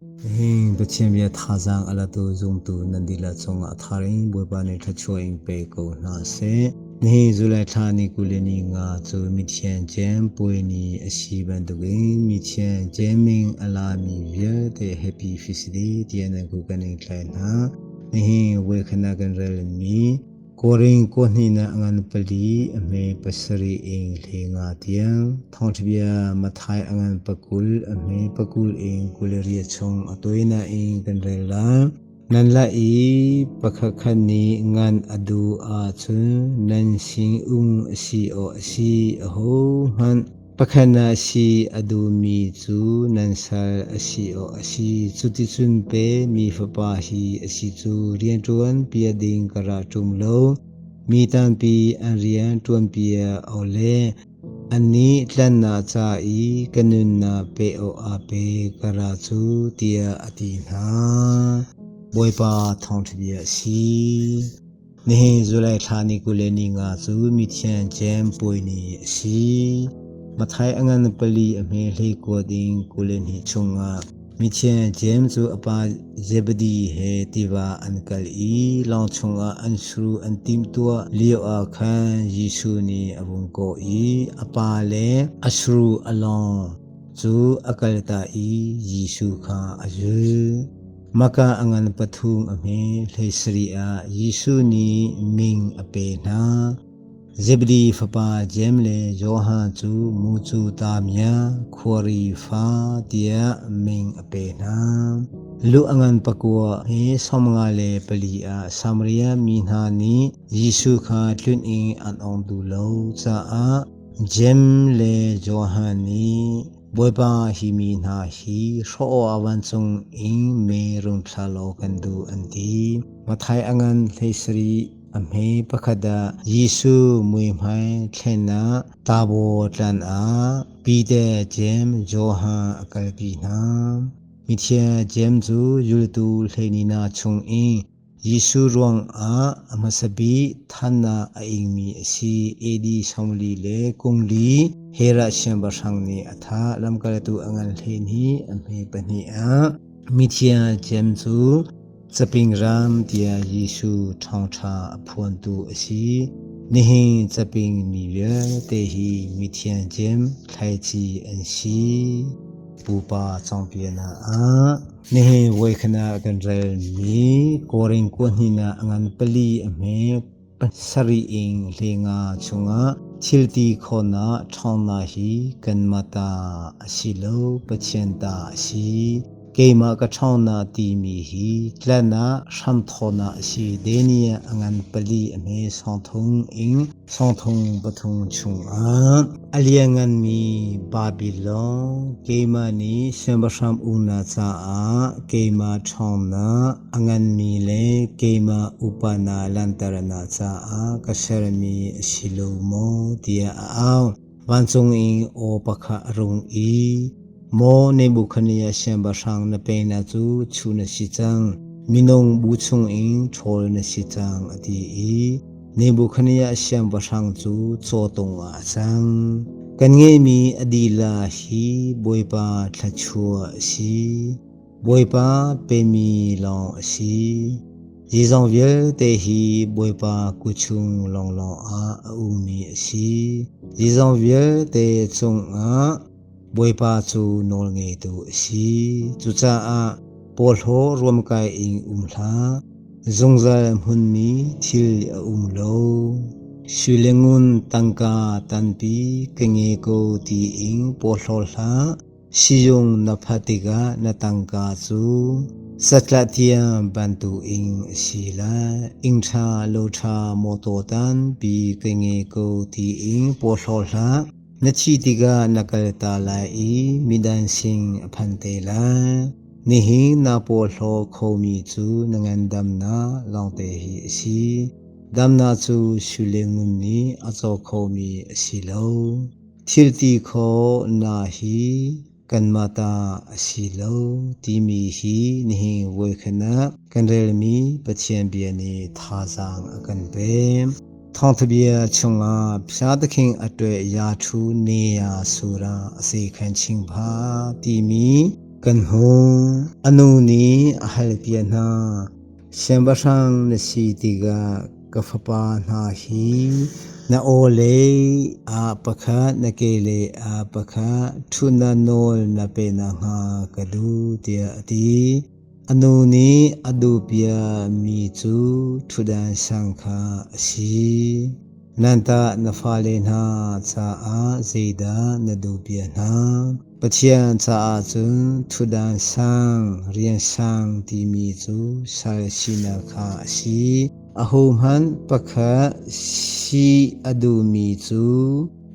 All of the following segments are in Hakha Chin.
Nihin Pathian bia thazaang a latu zumtu nan dihlak cungah a thar in Bawipa nih thluachuah in pe ko hna seh. Nihin July thla ni 25 cu Mithian Jem puai ni a si bantukin Mithian Jem min a lami vialte Happy Feast Day tiah nan ku kan in tlai hna. Nihin voikhana kan relmi Korin kawhnih a ngan pali a hme pasarih in hle nga tiang, thawngṭhabia Matthai a ngan pakul a hme pakul in 28 chung a tawinak in kan rel lai. Nan la i pakhat khat nih ngan a duh ahcun nan sin um a si awk a si, ahohmanh pakhat na si a duhmi cu nan sal a si awk a si. Cuticun pe mi fapa hi a si cu rianṭuan piak ding ka ra ṭung lo. Mi tampi an rian ṭuanpiak awk le annih tlanhnak ca i ka nunnak pe awkah pe ka ra cu tiah a ti hna. Bawipa thawngṭha bia a si. Nihin July thla ni 25 cu Mithian Jem puai ni a si. Matthai a ngan pali a hme hlei kua ding 22 chungah Mithian Jem cu a pa Zebedi he tiva an kal i lawng chungah an suru an timhtuah lio ah khan Jesuh nih a vung kawh i a pa le a suru a lawng cu a kaltak i Jesuh kha a zul. Maka a ngan pathum a hme hlei sarih ah Jesuh nih min a pe hna. Zebedi fapa Jeim le Johan cu mucu tamia khuari fa tiah min a pe hna. Lu a ngan pakua he 54 ah Samaria mi hna nih Jesuh kha tlun in an ong duh lo caah Jeim le Johan nih Bawipa, hi mi hna hi hrawh awkah vancung in me rung thla law kan duh, an ti. Matthai a ngan hlei sarih a hme pakhat ah Jesuh muihmai thlen ah Tabor tlan ah Peter, Jeim, Johan a kalpi hna. Mithiang Jeim cu zultu hleini hna chung in Jesuh ruangah a hmasa bik thannak a ingmi a si. AD 40 le kum li Herod siangpahrang nih a thah. Lamkaltu a ngan hleihnih a hme pahnih ah mithiang Jeim cu caping ram tiah Jesuh ṭhawngṭha a phuantu a si. Nihin caping mi vialte hi mithiang Jeim thlaici an si. Pupa cawnpiaknak ah Nihin voikhat ah kan relmi Korin kuahnihnak a ngan pali a hme pasarih in hlenga chungah thilti khawhnak ṭhawnnak hi kanmah ta a si lo, Pathian ta a si. Keimah ka ṭhawnnak timi hi tlanah hramthawhnak a si. Daniel a ngan pali a hme sawngthum in sawngthum pathum chungah a liannganmi Babilon keimah nih siangpahrang uknak caah keimah ṭhawnnak a nganmi le keimah upanak langhternak caah ka sermi a si lo maw tiah a au. Vancung in aw pakhat a rung i, Maw Nebuchadnezzar siangpahrang na pennak cu chuh na si cang, minung bu chungin ṭhawl na si cang, a ti i Nebuchadnezzar siangpahrang cu cawtung ah a cang. Kan ngeihmi a dilah hi Bawipa thluachuah a si. Bawipa pemi lawng a si. Zeizong vialte hi Bawipa kutchung lawnglawng ah a ummi a si. Zeizong vialte cungah Bawipa cu nawlngeitu a si. Cucaah porhlaw ruamkai in um hlah. Zungzal hmunmi thil a um lo. Sui le ngun tangka tampi ka ngei ko tiin porhlaw hlah. Sizung na phak tikah na tangka cu satlah tiang bantukin a si lai. Inn ṭha lo ṭha mawtaw tampi ka ngei ko tiin porhlaw hlah. Na thih tikah na kalta lai i midang sin a phan te lai. Nihin naa porhlaw khomi cu na ngandamnak lawngte hi a si. Damnak cu sui le ngun nih a caw khomi a si lo. Thil ti khawhnak hi kanmah ta a si lo timi hi nihin voikhat ah kan relmi Pathian bia nih thazaang a kan pek. Thawngtha bia chungah Phyatakhin a tuah ya thu ne ya sura a se khan ching pha timi. Kan hmuh. A nu nih a halpiak hna. Siangpahrang na si tikah ka fapa hna hi na aw lei ah pakhat, na ke lei ah pakhat ṭhutnak nawl na pe nakhnga ka duh, tiah a ti. A nu nih a duhpiakmi cu ṭhutdan sang kha a si. Nantah na fale hna caah zeidah na duhpiak hna? Pathian caah cun ṭhutdan sang, rian sang timi cu sal sinak kha a si. Ahohmanh pakhat si a duhmi cu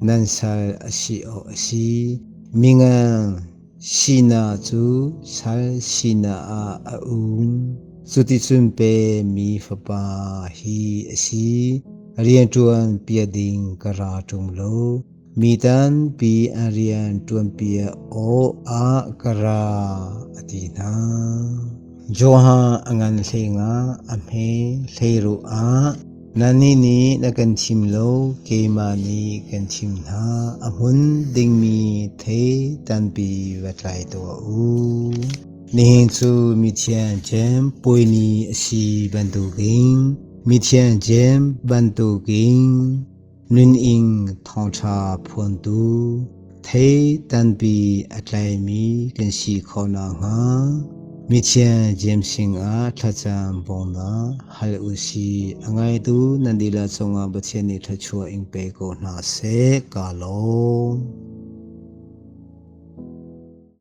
nan sal a si awk a si. Mingan sinak cu sal sinak ah a um. Cuticun pe mi fapa hi a si. Rianṭuan piak ding ka ra ṭung lo. Mi tampi an rian ṭuanpiak awk ah ka ra, a ti hna. Johan a ngan hlei-nga a hme hleiruh ah nannih nih na kan thim lo, keimah nih kan thim hna. A hmun dingmi thei tampi va tlai tuah u. Nihin cu mithiang cem puai ni a si bantukin mithiang cem bantukin Nunning thawngṭha phuantu thei tampi a tlaimi kan si khawh nakhnga mithiang Jeim sinah thlacam bawmnak hal u sih. A ngaitu nan dihlak cungah Pathian nih thluachuah in pe ko hna seh. Kaa lawm.